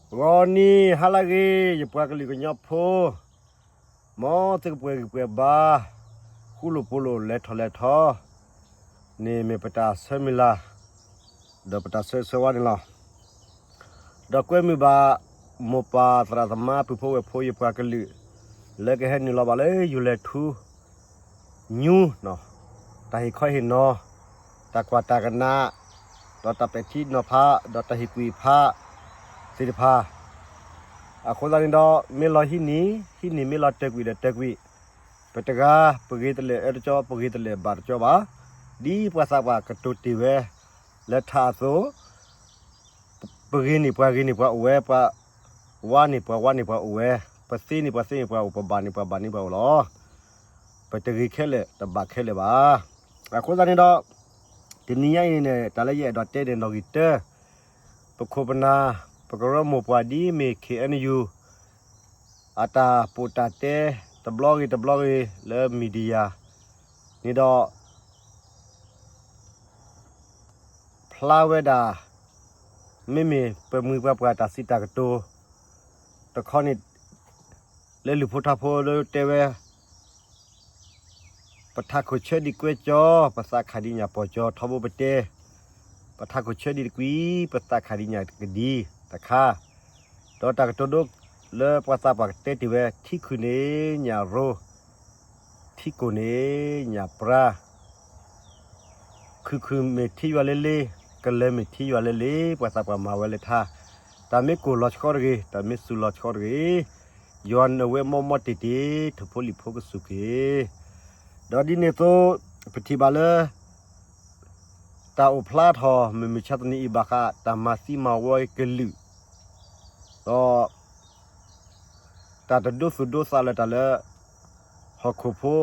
ဂီၤနံၤဟါလၢအဂ့ၤ ယပှၤကလုာ်ကညီဖိ, မ်သုကပှဲၤဂံၢ်ပှဲၤဘါ, ဃူလိာ်ဖိးလိာ် လဲၤထီၣ်လဲၤထီ န့ၣ်မ့ၢ်ပတၢ်ဆၢမုၢ်လၢ် ဒီးပတၢ်ဆၢဂ့ၤဆၢဝါန့ၣ်လီၤ. ဒီးကွဲမုာ်ဘၣ် မိၢ်ပၢ်သရၣ်သမါ ပုၢ်ဖိဝဲၢ်ဖိ ယပှၤကလုာ် လၢကဟဲနုာ်လီၤဘၣ်လၢ YouTube ညူ တၢ်ဟ့ၣ်ခီဟ့ၣ်နီၤ, တၢ်ကွၢ်တၢ်ကနၣ်, ဒီးတၢ်ပဲာ်ထံနီၤဖး, ဒီးတၢ်ဟ့ၣ်ကူၣ်ဟ့ၣ်ဖးသ့ၣ်တဖၣ်, အဃိသတးန့ၣ်ဒီး မ့ၢ်လီၤဟံးန့ၢ် ဟံးန့ၢ်, မ့ၢ်လီၤတၢၢ်ကွံာ်ဒီးတၢၢ်ကွံာ်, ပတဂၤပဂ့ၤတလဲာ်အၢတကၠီ ပဂ့ၤတလဲာ်ဘၣ်တကၠီဘၣ်, ဒ်ပှၤသးပှၢ်ကတိၤတ့ၢ်ဝဲ လၢထးအသိး ပဂ့ၤန့ၢ်ပှၤဂ့ၤန့ၢ်ပှၤအိၣ်ဝဲ, ပှၤဝါန့ၢ်ပှၤဝါန့ၢ်ပှၤအိၣ်ဝဲ, ပသ့န့ၢ်ပှၤသ့န့ၢ်ပှၤအိၣ်, ပဘၣ်န့ၢ်ပှၤဘၣ်န့ၢ်ပှၤအိၣ်လီၤ. ပတဂ့ၤခဲလၢာ် တဘၣ်ခဲလၢာ်ဘၣ်. အဃိသတးန့ၣ်ဒီး တနံၤညါအံၤန့ၣ် တၢ်လၢယအဲၣ်ဒိးတဲန့ၣ် နီၣ်ဂံၢ်တၢ, ပခိၣ်ပနၢ် ပကရၢမိၢ်ပှၢ်ဒ်မ့ၢ် KNU အတၢ်ပိာ်တၢ်တဲ တဘျီဂ့ၤတဘျီဂ့ၤလၢ media န့ၣ်ဒီး ဖျါဝဲဒၣ် မ့မ့ၢ်ပမှံၤပှၤပှၢ်တၢ်စံးတၢ်ကတိၤတခီန့ၣ် လၢလုၢ်ဖိထါဖိလၢတဲဝဲ ပထးခိၣ်ဆၢဒံးကွဲကၠီ, ပသးခးဒံးညၣ်ပီၢ်ကၠီ, ထီဘိပတဲ ပထးခိၣ်ဆၢဒံးတကွံ, ပသးခးဒံးညၣ်ကဒံတခါ, ဒီးတၢ်ကတိၤဒိလၢပှၤသးပှၢ်ကတဲတ့ၢ်ဝဲ ထံခုၣ်န့ၣ်ညၣ်ရိ, ထံကိၢ်န့ၣ်ညၣ်ပြါ, ခုၣ်ခုၣ်မ့ၢ်ထံယွၤလၢလ့, ကလၢၤမ့ၢ်ထံယွၤလၢလ့, ပှၤသးပှၢ်မၤဝဲလၢထါ, တၢ်မ့ၢ်ကိၢ်လီၤဆှီတဂ့ၤ, တၢ်မ့ၢ်စူၤလီၤဆှီတဂ့ၤ, ယွၤနဝဲမီၢ်မီၢ်တ့ၢ်တ့ၢ် ထိၣ်ဖိလံၣ်ဖိကစူၢ်က့ၤ, ဒီးဒ်န့ၣ်အသိး ပထံၣ်ဘၣ်လၢ တၢ်အိၣ်ဖျါထီၣ် မုၢ်မဆါတနံၤအံၤဘၣ်ဃး တၢ်မၤသံမၤဝီကလုာ်, ဒီး တၢ်တဒိသူၣ်ဒိသးလၢၤတၢ်လၢ ဟီၣ်ခိၣ်ဖိ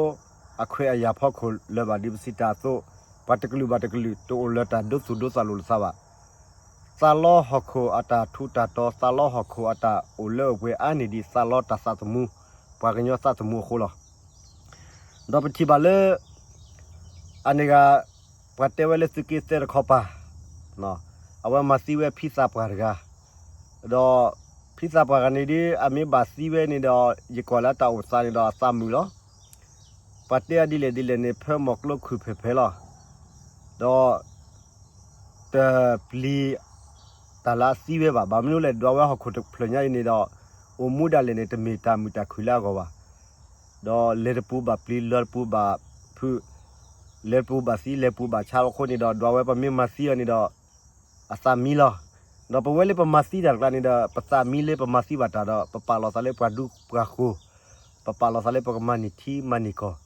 အခွဲးအယာ်ဖီခိၣ်လၢၤဘၣ် ဒ်ပစံးတၢ်အသိး, ပှၤတကလုာ်ဘၣ်တကလုာ် တအိၣ်လၢတၢ်ဒိသူၣ်ဒိသးလိာ်လၢၤသးဘၣ်. သးလီဟီၣ်ခိၣ်အတၢ်ထူးတၢ်တီၤ, သးလီဟီၣ်ခိၣ်အတၢ်အိၣ်လၢအိၣ်ပှဲၤအါန့ၢ်ဒံး သးလီတၢ်သးသမူ, ပှၤကညီသးသမူအဃိလီၤ. ဒီးပထံၣ်ဘၣ်လၢ အန့ၣ်ဂၤ ပှၤတဲဝဲလၢသုးက့သၢတခီပၤ, အဝဲမၤသံဝဲဖံသးပှၢ်တဂၤ, ဒီးဖံသးပှၢ်တဂၤန့ၣ်ဒီး အမ့ၢ်ဘၣ်သံဝဲန့ၣ်ဒီး ယကွၢ်လၢတၢ်အိၣ်သးန့ၣ်ဒီးအသးမုာ်လီၤ. ပှၤတဲအဒ်လဲၣ်ဒ်လဲၣ်န့ၣ် ဖၢမီၤကျိခုၣ်ဖဲးဖဲးလီၤ. ဒီး တပျံၤတၢ်လၢအသံဝဲဘၣ်. ဘၣ်မနုၤလဲၣ် ဒွးဝဲဟီၣ်ခိၣ်တဖျၢၣ်ညါအံၤန့ၣ်ဒီး အိၣ်မူဒၣ်လဲာ်န့ၣ် တမ့ၢ်တၢ်မုာ်တၢ်ခုၣ်လၢအဂီၢ်ဘၣ်. ဒီးလဲၤတပူၤဘၣ်ပျံၤ လီၤတပူၤဘၣ်ဖုး, လဲၤတပူၤဘၣ်သံ လဲၤတပူၤဘၣ်ဆါအဃိန့ၣ်ဒီး ဒွးဝဲပမ့ၢ်မၤသံအီၤန့ၣ်ဒီး အသးမံလီၤ. ဒီးပဝဲလၢပမၤသံတၢ်တကျါန့ၣ်ဒီး ပသးမံလၢပမၤသံဘၣ်တၢ်ဒီး ပပာ်လီၤသးလၢပှၤဒူပှၤဃိၤ, ပပာ်လီၤသးလၢပကမၤန့ၢ်ထံမၤန့ၢ်ကီၢ်.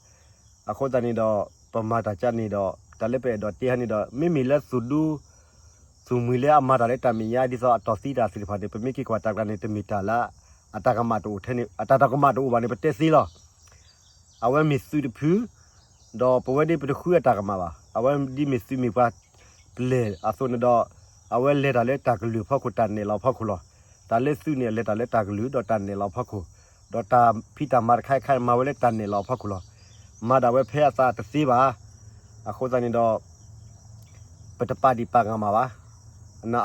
အဃိသတးန့ၣ်ဒီး ပမၤတၢ်ကါန့ၣ်ဒီး တၢ်လၢပအဲၣ်ဒိးတဲဟဲန့ၣ်ဒီး မ့မ့ၢ်လၢသူၣ်ဒူ သူၣ်မှံၤလၢအမၤတၢ်လၢတၢ်မဲာ်ညါ ဒ်သိးအတီၢ်သံတၢ်သ့ၣ်တဖၣ်န့ၣ် ပမ့ၢ်က့ၤကွၢ်တၢ်ကျါန့ၣ် တမ့ၢ်တၢ်လၢ အတၢ်ကမၣ်တအိၣ်ထဲန့ၣ် အတၢ်တၢ်ကမၣ်တအိၣ်ဘၣ်န့ၣ် ပတဲသ့လီၤ. အဝဲမ့ၢ်သုးတဖု, ဒီးပဝဲဒ်ပတဃုအတၢ်ကမၣ်ဘၣ်. အဝဲဒ်မ့ၢ်သုးမ့ၢ်ပှၤပျဲၢ်အသိးန့ၣ်ဒီး အဝဲလဲၤတၢ်လၢတၢ်ကလုၢ်ဖီခိၣ် တၢ်နဲၣ်လီၤဖီခိၣ်လီၤ. တၢ်လၢသုးန့ၣ် အလဲၤတၢ်လၢတၢ်ကလုၢ်ဒီးတၢ်နဲၣ်လီၤဖီခိၣ်, ဒီးတၢ်ဖံးတၢ်မၤတခါခါန့ၣ် မၤဝဲလၢတၢ်နဲၣ်လီၤဖီခိၣ်လီၤ. မၤဒၣ်ဝဲဖဲအသးတသ့ဘၣ်. အဃိသတးန့ၣ်ဒီး ပတပာ်ဒံးပာ်ကမၣ်ဘၣ်.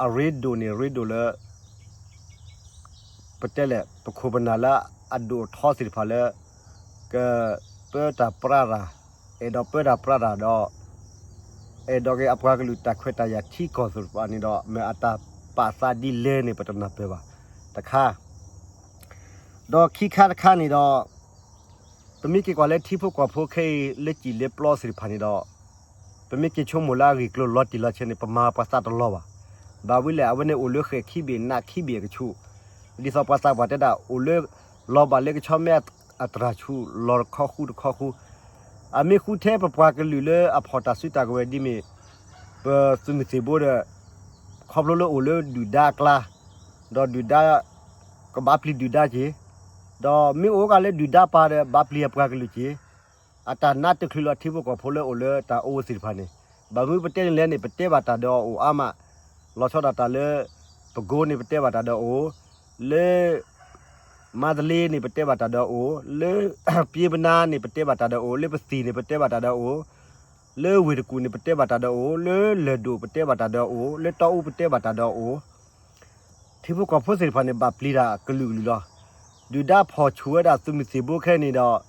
အရ့ဒိၣ်န့ၣ် ရ့ဒိၣ်လၢ ပတဲလဲၣ် ပခိၣ်ပနၢ်လၢအဒိၣ်အထီသ့ၣ်တဖၣ်လၢ ကပၢတၢ်ပြးတၢ်, အဲၣ်ဒိးပၢတၢ်ပြးတၢ်ဒီး အဲၣ်ဒိးက့ၤအပှၤကလုာ်တၢ်ခွဲးတၢ်ယာ်ထံကီၢ်သ့ၣ်တဖၣ်န့ၣ်ဒီး မ့ၢ်အတၢ်ပာ်သးဒ်လဲၣ်န့ၣ် ပတနၢ်ပၢၢ်ဘၣ်တခါ ဒီးခံခါတခါန့ၣ်ဒီး ပမ့ၢ်က့ၤကွၢ်လၢထံဖိကီၢ်ဖိခဲအံၤ လၢစံၣ်လၢပျီသ့ၣ်တဖၣ်န့ၣ်ဒီး ပမ့ၢ်က့ၤဆိကမိၣ်လၢအဂ့ၢ်ကျိၤလီၤတံၢ်လီၤဆဲးန့ၣ် ပမၤပှၤသးတလီၤဘၣ်. ဘၣ်ဝံၤလဲၣ် အဝဲန့ၣ်အိၣ်လၢဃဲၣ်ခံဘ့ၣ် နးခံဘ့ၣ်အကဆူး, ဒ်သိးပှၤသးပှၢ်တဲဒၣ် အိၣ်လၢ လီၤဘၣ်လၢကဆီမဲအတြၢ်ဆူ လီၤတခီဃူတခီဃူ အမ့ၢ်ဃူထဲပပှၤကလုာ်လၢအဖီၣ်တၢ်စုတၢ်ကဝဲၤဒ်မ့ၢ် ပသုးမုၢ်သံၣ်ဘိဒီး ခီဖျိလၢအိၣ်လၢဒုၣ်ဒါအကျါ, ဒီးဒုၣ်ဒါ ကဘၣ်ပျံၤဒုၣ်ဒါက့ၤ, ဒီးမ့ၢ်အိၣ်ကလၢဒုၣ်ဒါပၤဒီး ဘၣ်ပျံၤအပှၤကလုာ်က့ၤ, အတၢ်နါတချုးလီၤထံဖိကီၢ်ဖိလၢအိၣ်လၢတၢ်အိၣ်သ့ၣ်တဖၣ်န့ၣ်, ဘၣ်မနုၤပတဲန့ၣ်လဲၣ်န့ၣ် ပတဲဘၣ်တၢ်ဒီးအအိၣ်အါမး, လီၤဆီဒၣ်တၢ်လၢ ပကိန့ၣ် ပတဲဘၣ်တၢ်ဒီးအအိၣ်, လၢ မါတလ့န့ၣ် ပတဲဘၣ်တၢ်ဒီးအအိၣ်, လၢ ပျ့ပနါန့ၣ် ပတဲဘၣ်တၢ်ဒီးအအိၣ်, လၢပသံၣ်န့ၣ် ပတဲဘၣ်တၢ်ဒီးအအိၣ်, လၢဝ့ၢ်တကူၣ်န့ၣ် ပတဲဘၣ်တၢ်ဒီးအအိၣ်, လၢလၢၢ်ဒိၣ် ပတဲဘၣ်တၢ်ဒီးအအိၣ်, လၢတီအူ ပတဲဘၣ်တၢ်ဒီးအအိၣ်, ထံဖိကီၢ်ဖိသ့ၣ်တဖၣ်န့ၣ် ဘၣ်ပျံၤတၢ်ကလုာ်ကလုာ်လီၤ. ဒုၣ်ဒါဖီၣ်ဆူၣ်ဝဲဒၣ်သုးမုၢ်သံၣ်ဘိခဲအံၤန့ၣ်ဒီး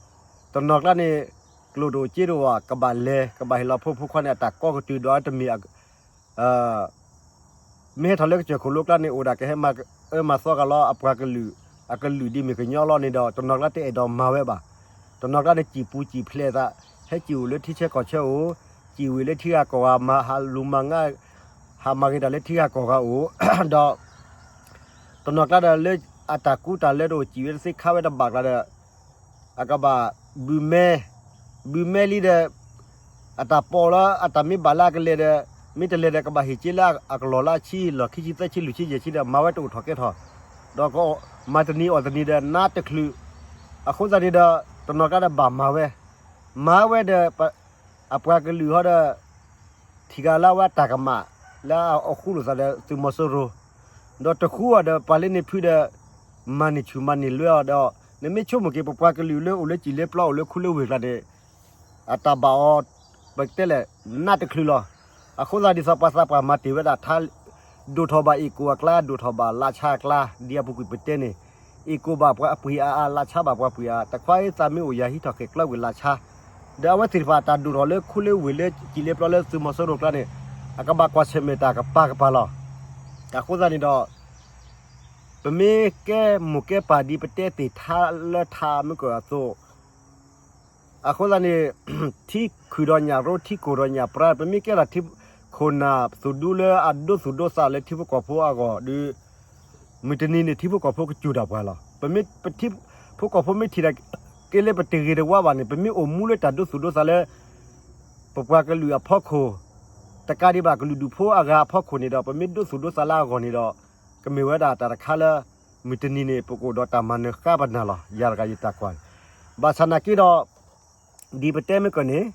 တနီၤကျါန့ၣ် ကျိၣ်တအိၣ်စ့တအိၣ်ဘၣ် ကဘၣ်လဲၤ ကဘၣ်ဟ့ၣ်လီၤဖိဖိခွါန့ၣ် အတၢ်ကီကတုာ်ဒီးတမ့ၢ် မ့ၢ်ဟဲထီၣ်လၢကစၢၢ်ခိၣ်လိကျါန့ၣ် အိၣ်ဒၣ်ကဟဲမၤအၢမၤသီက့ၤလီၤ အပှၤကလုာ် အကလုာ်ဒ်မ့ၢ်ကညီလီၤန့ၣ်ဒီး တနီၤကျါတအဲၣ်ဒိးမၤဝဲဘၣ်. တနီၤကျါန့ၣ် စံၣ်ပူၤစံၣ်ဖျဲးသး ဟဲစံၣ်အိၣ်လၢထံဆၢကီၢ်ဆၢအိၣ်, စံၣ်ဝံၤလၢထံဂၤကီၢ်ဂၤ မၤဟးလူၤမၤငါ ဟးမၤဂ့ၤတၢ်လၢထံဂၤကီၢ်ဂၤအိၣ်, ဒီး တနီၤကျါဒီးလၢအတၢ်ကူတၢ်လၢတအိၣ် စံၣ်ဝဲတသ့ခါဝဲတဘၣ်ကျါဒီး အကဘၣ်ဘုးမဲ, ဘုးမဲလံဒီး အတၢ်ပီၣ်လၢ အတၢ်မ့ၢ်ဘၣ်လၢအကလဲၤဒီး မ့ၢ်တလဲၤဒီးကဘၣ်ဟ့ၣ်စ့လၢအကလီၢ်လၢအဆံလီၢ်ခံဆံသၢဆံလွံၢ်ဆံယဲၢ်ဆံဒီး မၤဝဲတအိၣ်ထီၣ်ကဲထီၣ်, ဒီးကမၤတနံၤအီၣ်တနံၤဒီးနါတချုး, အဃိသတးန့ၣ်ဒီး တနီၤကျါဒီးဘၣ်မၤဝဲ, မၤဝဲဒီး အပှၤကလုာ်ဟီဒီး ထံၣ်က့ၤလၢအဝဲတၢ်ကမၣ် လၢအဃူလိာ်သးဒီးသုးမီၤစိရိၤ, ဒီးတဃူအီၤဒီးပှၤလၢန့ၣ်ဖုဒီး မၤန့ၢ်ဆူၣ်မၤန့ၢ်လွဲအီၤဒီး နမ့ၢ်ဆိကမိၣ်က့ၤ ပပှၤကလုာ်လၢအိၣ်လၢစံၣ်လၢပျီအိၣ်လၢခူလၢဝ့ၢ်ကျါန့ၣ် အတၢ်ဘၣ်အီၤ ပတဲလဲၣ် နးတချုးလီၤ. အဃိသတးဒ်သိးပှၤသးပှၢ်မၤတ့ၢ်ဝဲဒၣ်ထါ ဒိၣ်ထီၣ်ဘၣ်အ့ၣ်ကိၣ်အကျါ ဒိၣ်ထီၣ်ဘၣ်လၣ်ဆါအကျါ ဒ်အပူၤကွံာ်ပတဲန့ၣ်, အ့ၣ်ကိၣ်ဘၣ်ပှၤအပှ့ၤအါအါ လၣ်ဆါဘၣ်ပှၤပှ့ၤအါ, တခွါအ့သးမ့ၢ်အိၣ်ယၤဟံးထီၣ်ဃဲၣ်ကျၢဝ့ၢ်လၣ်ဆါ, ဒီးအဝဲသ့ၣ်တဖၣ်အတၢ်ဒိၣ်ထီၣ်လၢခူလၢဝ့ၢ်လၢစံၣ်လၢပျီလၢသုးမီၤစိရိၤကျါန့ၣ် အကဘၣ်ကွၢ်ဆၢၣ်မဲာ်တၢ်ကပၤကပၤလီၤ. အဃိသတးန့ၣ်ဒီး ပမ့ၢ်ကဲမိၢ်ကဲပၢ်ဒ်ပတဲသ့ၣ်ထါလၢထါမုၢ်ကၢၢ်အသိး, အဃိသတးန့ၣ် ထံခုၣ်ဒီးညၣ်ရိ ထံကိၢ်ဒီးညၣ်ပြါ ပမ့ၢ်ကဲထီၣ်ထံခိၣ်နၢ်သူၣ်ဒူလၢအဒိသူၣ်ဒိသးလၢထံဖိကီၢ်ဖိအဂီၢ်ဒီး မုၢ်တနံၤန့ၣ် ထံဖိကီၢ်ဖိကစူၢ်တၢ်ပှၤလီၤ. ပမ့ၢ်ပထံဖိကီၢ်ဖိမ့ၢ်ထံၣ်ဒၣ် က့လၢပတဂ့ၤတဝါဘၣ်န့ၣ် ပမ့ၢ်အိၣ်မူလၢတၢ်ဒိသူၣ်ဒိသးလၢ ပပှၤကလုာ်အဖီခိၣ်, တကးဒံးဘၣ်ကလုာ်ဒူၣ်ဖိအဂၤအဖီခိၣ်န့ၣ်ဒီး ပမ့ၢ်ဒိသူၣ်ဒိသးလၢအဂီၢ်န့ၣ်ဒီး ကမ့ၢ်ဝဲဒၣ်တၢ်တခါလၢ မုၢ်တနံၤန့ၣ် ပကအိၣ်ဒီးတၢ်မၤနၢၤဃါပနၢ်လီၤ. ယၤတဂၤယတၢ်ကွၢ်န့ၣ် ဘၣ်ဆၣ်နာ်က့ဒီး ဒ်ပတဲမ့ၢ်ကၢၢ်န့ၣ်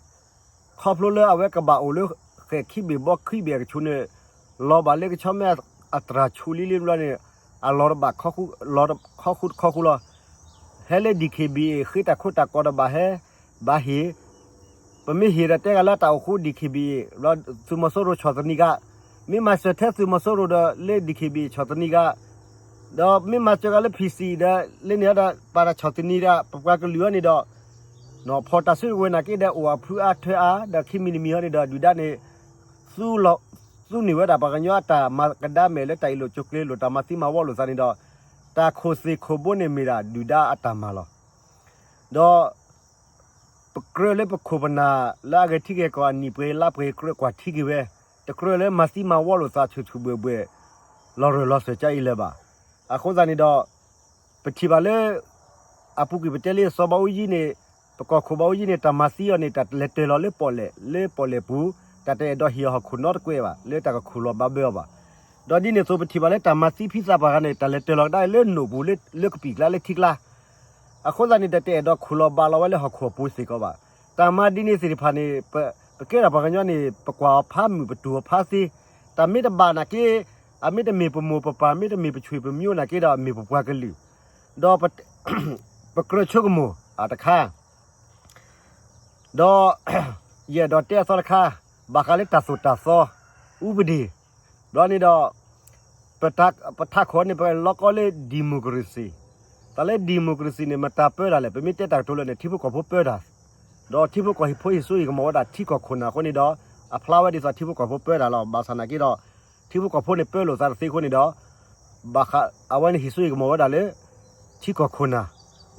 ခီဖျိလၢအဝဲကဘၣ်အိၣ်လၢဃဲၣ်ခံဘ့ၣ်ဘီခံဘ့ၣ်အကဆူးန့ၣ် လီၤဘၣ်လၢကဆီမဲအတြၢ်ဆူးလံလံဘျီန့ၣ် အလီၤတဘၣ် လီၤခီဃူတခီဃူလီၤ. ဟဲလၢ DKBA ဃ့တၢ်ခိတၢ်ကီတဘၣ်ဟဲ ဘၣ်ဟ့ၣ် ပမ့ၢ်ဟ့ၣ်ဒီးတဲဂၤလၢတၢ်အိၣ်ဃူ DKBA ဘျီ သုးမီၤစိရိၤဆီၣ်သနံးဂၤ, မ့ၢ်မၤစၢၤထဲသုးမီၤစိရိၤဒီးလၢ DKBA ဆီၣ်သနံးဂၤ, ဒီးမ့ၢ်မၤစၢၤဂၤလၢ PC ဒီး လၢန့ၣ်ဒီး ပာ်တၢ်ဆီၣ်သနံးဒီး ပပှၤကလုာ်အံၤန့ၣ်ဒီး ဖီၣ်တၢ်စုကဝဲၤနာ်က့ဒီး အိၣ်အဖုအါထွဲအါ ဒီးခံမံၤတမံၤဟီန့ၣ်ဒီး ဒုၣ်ဒါန့ၣ် သူ သူန့ၢ်ဝဲဒၣ်ပှၤကညီအတၢ်မၤကဒါမဲာ်လၢတၢ်အ့ၣ်လိာ်ကၠိကျ့လိာ် တၢ်မၤသံမၤဝီလိာ်သးန့ၣ်ဒီး တၢ်ခိၣ်သ့ၣ်ခိၣ်ဘိန့ၣ်မ့ၢ်ဒၣ်ဒုၣ်ဒါအတၢ်မၤလီၤ. ဒီး ပကြၢးလၢပခိၣ်ပနၢ်လၢအဂဲၤထံဂဲၤကီၢ်အနံၣ်ပှဲၤလါပှဲၤကြၢးကွၢ်ထံက့ၤဝဲ, တကြၢးလၢမၤသံမၤဝီလိာ်သးဆူၣ်ဆူၣ်ဘှဲၣ်ဘှဲၣ် လီၤရၢၢ်လီၤစၢၤကါအံၤလၢၤဘၣ်. အဃိသတးန့ၣ်ဒီး ပထံၣ်ဘၣ်လၢ အပူၤကွံာ်ပတဲလံ စီၤဘးအူကၠံန့ၣ် ပကီၢ်ခိၣ်ဘးအူကၠံန့ၣ် တၢ်မၤသံအီၤန့ၣ် တၢ်လဲၤတၢၤလီၤလၢပီၣ်လဲၣ် လၢပီၣ်လဲၣ်ပူၤ တၢ်တအဲၣ်ဒိးဟ့ၣ်အီၤဟီၣ်ခိၣ်နီတကွဲးဘၣ် လၢတၢ်ကခိၣ်လီၤဘၣ်ဘၢအီၤဘၣ်. ဒီးဒ်န့ၣ်အသိးပထံၣ်ဘၣ်လၢတၢ်မၤသံဖံသးပှၢ်တဂၤန့ၣ် တၢ်လဲၤတၢၤလီၤကဒါလၢနိၣ်ပူၤ လၢကပံာ်ကျါလၢထံကျါ အဃိသတးန့ၣ် တၢ်တအဲၣ်ဒိးခိၣ်လီၤဘၣ်လီၤဝဲလၢဟီၣ်ခိၣ်အပူၤစ့ၢ်ကီးဘၣ်. တၢ်မၤဒ်န့ၣ်သ့ၣ်တဖၣ်န့ၣ် ပကဲထီၣ်ပှၤကညီန့ၣ် ပကွၢ်အီၤဖးမုာ် ပတူၢ်အီၤဖးသ့, တၢ်မ့ၢ်တဘၣ်နာ်က့ အမ့ၢ်တမ့ၢ်ပမိၢ်ပပၢ် မ့ၢ်တမ့ၢ်ပဆွေပမျိုးနာ်က့ဒီး မ့ၢ်ပပှၤကလုာ်, ဒီး ပကြၢးဆိကမိၣ်အတခါ ဒီး ယအဲၣ်ဒိးတဲအသီတခါ ဘၣ်ဃးလၢတၢ်သိၣ်တၢ်သီ ဥပဒေ ဘျီန့ၣ်ဒီး ပထးခိၣ်န့ၣ် ပလီကီလၢ democracy, တၢ်လၢ democracy န့ၣ် မတၤပၢတၢ်လဲၣ်, ပမ့ၢ်တဲတၢ်ကတိၤလၢာ်န့ၣ် ထံဖိကီၢ်ဖိပၢတၢ်, ဒီးထံဖိကီၢ်ဖိဟ့ၣ်စိဟ့ၣ်ကမီၤဝဲဒၣ်ထံကီၢ်ခိၣ်နၢ်အဃိန့ၣ်ဒီး အဖျါဝဲဒ်သိးထံဖိကီၢ်ဖိပၢတၢ်လီၤ. ဘၣ်ဆၣ်နာ်က့ဒီး ထံဖိကီၢ်ဖိန့ၣ်ပၢလိာ်သးတသ့အဃိန့ၣ်ဒီး ဘၣ်ဃးအဝဲန့ၣ်ဟ့ၣ်စိဟ့ၣ်ကမီၤဝဲဒၣ်လၢ ထံကီၢ်ခိၣ်နၢ်,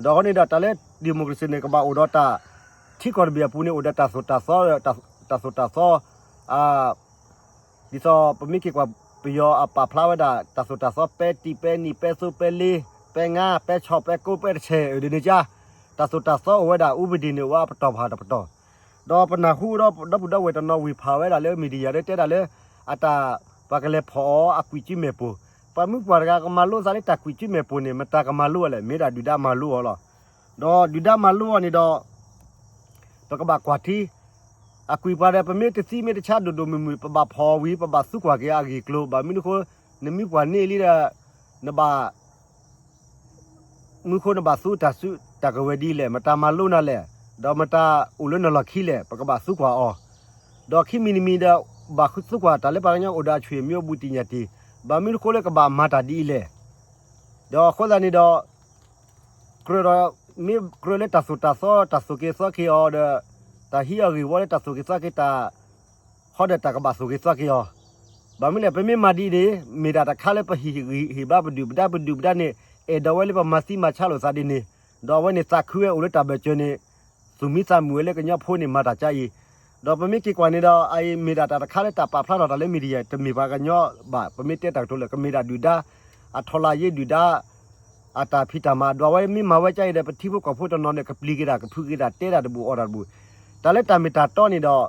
ဒီးအဃိန့ၣ်ဒီးတၢ်လၢ democracy န့ၣ် ကဘၣ်အိၣ်ဒီးတၢ် ထံကီၢ်တဘ့ၣ်အပူၤန့ၣ် အိၣ်ဒီးတၢ်သိၣ်တၢ်သီ တၢ်သိၣ်တၢ်သီ ဒ်သိးပမ့ၢ်က့ၤကွၢ်ပယီၤအပာ်ဖျါဝဲဒၣ် တၢ်သိၣ်တၢ်သီ ပဲတံၢ် ပဲနံၣ် ပဲသိ ပဲလ့ ပဲငါ ပဲဆီၣ် ပဲကိး ပဲတဆဲး အဒ်န့ၣ်ကါ တၢ်သိၣ်တၢ်သီအိၣ်ဝဲဒၣ် ဥပဒေန့ၣ် အိၣ်ဝဲပတီၢ်ဖးတပတီၢ်, ဒီးပနၢ်ဟူဒီးဒီပုၢ်ဒီဝဲၢ်တနီၤဝံၤဖးဝဲဒၣ်လၢ media ဒီးတဲဒၣ်လၢ အတၢ် ပှၤကလဲၤဖီၣ်အီၤအကွံာ်စုမဲာ်ပိၢ်, ပှၤမုၢ်ပှၢ်တဂၤကမၤလိသးလၢတၢ်ကွံာ်စုမဲာ်ပိၢ်န့ၣ် မတၤကမၤလိအီၤလဲၣ်, မ့ၢ်ဒၣ်ဒုၣ်ဒါမၤလိအီၤလီၤ. ဒီးဒုၣ်ဒါမၤလိအီၤန့ၣ်ဒီး ပကဘၣ်ကွၢ်ထံ အကွံာ်ပှၤဒီးပမ့ၢ်တသံမ့ၢ်တဆါဒိၣ်ဒိၣ်မုၢ်မုၢ် ပဘၣ်ဖီၣ်ဝံၤ ပဘၣ်သံကွၢ်က့ၤအဂ့ၢ်အကျိၤ, ဘၣ်မနုၤအဃိ နမ့ၢ်ပှၤန့ၢ်လံဒီး နဘၣ် မနုၤအဃိနဘၣ်သံတၢ်စုတၢ်ကဝဲၤဒ်လဲၣ်, မတၤမၤလိနၤလဲၣ်, ဒီးမတၤအိၣ်လၢနလီၢ်ခံလဲၣ်, ပကဘၣ်သံကွၢ်အီၤ, ဒီးခံမံၤတမံၤဒီး ဘၣ်သံကွၢ်တၢ်လၢပှၤကညီအိၣ်ဒီးအဆွေမျိုးဘူးတံၢ်ညၣ်တံၢ်, ဘၣ်မနုၤအဃိလၢကဘၣ်မၤတၢ်ဒ်အံၤလဲၣ် ဒီးအဃိသတးန့ၣ်ဒီး ကြၢးဒီး မ့ၢ်ကြၢးလၢတၢ်သိၣ်တၢ်သီ တၢ်သိၣ်က့ၤသီက့ၤအီၤဒီး တၢ်ဟံးအီၤဂ့ၢ်ဝီလၢတၢ်သိၣ်က့ၤသီက့ၤတၢ် ဃီဒီးတၢ်ကဘၣ်သိၣ်က့ၤသီက့ၤအီၤ. ဘၣ်မနုၤလဲၣ် ပမ့ၢ်မၤဒ်အံၤန့ၣ် မ့ၢ်ဒၣ်တၢ်တခါလၢပဟ့ၣ်ဂံၢ်ဟ့ၣ်ဘါပဒုၣ်ပဒါ ပဒုၣ်ပဒါန့ၣ် အဲၣ်ဒိးဝဲလၢပမၤသံမၤဆါလိာ်သးဒ်န့ၣ်, ဒီးအဝဲန့ၣ်သးခုဝဲအိၣ်လၢတၢ်ဘၢၣ်စၢၤန့ၣ် သူၣ်မံသးမုာ်ဝဲလၢကညီဖိန့ၣ်မၤတၢ်ကါအံၤ, ဒီးပမ့ၢ်က့ၤကွၢ်န့ၣ်ဒီး အအံၤမ့ၢ်ဒၣ်တၢ်တခါလၢတၢ်ပာ်ဖျါထီၣ်တၢ်လၢ media တမ့ၢ်ပှၤကညီဘၣ်, ပမ့ၢ်တဲတၢ်ကတိၤလၢ ကမ့ၢ်ဒၣ်ဒုၣ်ဒါ အထီၣ်လၢယ့ဒုၣ်ဒါ အတၢ်ဖံးတၢ်မၤ ဒွးဝဲမ့ၢ်မၤဝဲကါအံၤဒီး ပထံဖိကီၢ်ဖိတနီၤန့ၣ် ကပျံၤက့ၤတၢ် ကဖုးက့ၤတၢ် တဲတၢ်တဘူၣ်အီၣ်တၢ်တဘူၣ်, တၢ်လၢတၢ်မ့ၢ်တၢ်တီန့ၣ်ဒီး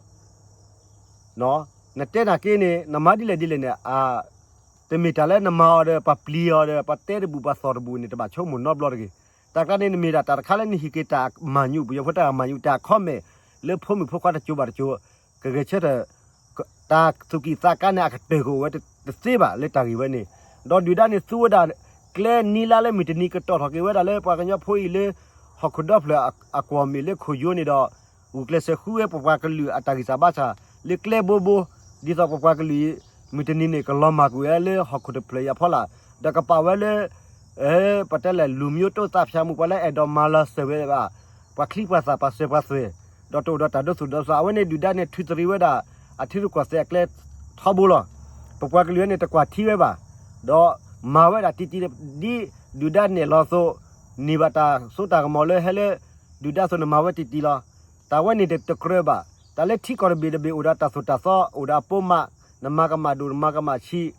နတဲနာ်က့န့ၣ် နမၤဒ်လဲၣ်ဒ်လဲၣ်န့ၣ် တမ့ၢ်တၢ်လၢနမၤအီၤဒီး ပှၤပျံၤအီၤဒီး ပှၤတဲတဘူၣ်ပှၤသီၣ်တဘူၣ်န့ၣ် တဘၣ်ဆိကမိၣ်နီတဘျီတဂ့ၤ. တၢ်ကျါန့ၣ် နမ့ၢ်ဒၣ်တၢ်တခါလၢနဟံးက့ၤတၢ်မၤညူး ပယီၤဖိတၢ်မၤညူး တၢ် comment လၢဖိမုၣ်ဖိခွါတစိၤဘၣ်တစိၤ ကဂဲၤဆၢထၢၣ် တၢ်သူၣ်ကံၢ်သးကါန့ၣ် အကတၢၢ်ကအိၣ်ဝဲတသ့ဘၣ်လၢတၢ်ဂ့ၢ်ဝဲန့ၣ်, ဒီးဒုၣ်ဒါန့ၣ်သူဝဲဒၣ် ကျဲနံၤလါလၢမုၢ်တနံၤကတီၢ်ထီၣ်က့ၤဝဲဒၣ်လၢပှၤကညီဖိအံၤလၢ ဟီၣ်ခိၣ်ဒီဖျၢၣ်အကွီၢ်မ့ၢ်လၢခိၣ်ယိန့ၣ်ဒီး ဂုာ်ကျဲးစၢးဃုဝဲပပှၤကလုာ်အတၢ်ဂံၢ်စၢ်ဘါစၢ် လၢကျဲဘိဘိ, ဒ်သိးပပှၤကလုာ်အံၤ မုၢ်တနံၤန့ၣ် ကလီၤမၢ်ကွံာ်ဝဲလၢဟီၣ်ခိၣ်တဖျၢၣ်အံၤအဖီလာ်, ဒီးကပာ်ဝဲလၢ ပတဲလဲၣ် လူမျိုးတုံးသတ်ဖြတ်မှု ပှၤလၢအဲၣ်ဒိးမၤလီၤစၢၤဝဲဘၣ် ပှၤချံပှၤသၣ်ပှၤစၢၤပှၤသွဲၣ်, ဒီးတအိၣ်ဒီးတၢ်ဒိသူၣ်ဒိသး အဝဲန့ၣ်ဒုၣ်ဒါန့ၣ် ထုးတရံးဝဲဒၣ် အထံရူၢ်ကီၢ်သဲးအကျဲထီဘိလီၤ. ပပှၤကလုာ်န့ၣ် တကွၢ်ထံဝဲဘၣ်, ဒီးမၤဝဲဒၣ်တံၢ်တံၢ် ဒ်ဒုၣ်ဒါနဲၣ်လီၤအသိး, န့ၢ်ဘၣ်တၢ်စိတၢ်ကမီၤလၢဟဲလၢ ဒုၣ်ဒါအသိးန့ၣ် မၤဝဲတံၢ်တံၢ်လီၤ. တၢ်ဝဲန့ၣ်တကြၢးဘၣ်. တၢ်လၢထံကီၢ်တဘ့ၣ်တဘ့ၣ်အိၣ်ဒီးတၢ်သိၣ်တၢ်သီ အိၣ်ဒီးအပိာ်မး, နမၤကမၣ်ဒိၣ် နမၤကမၣ်ဆံး,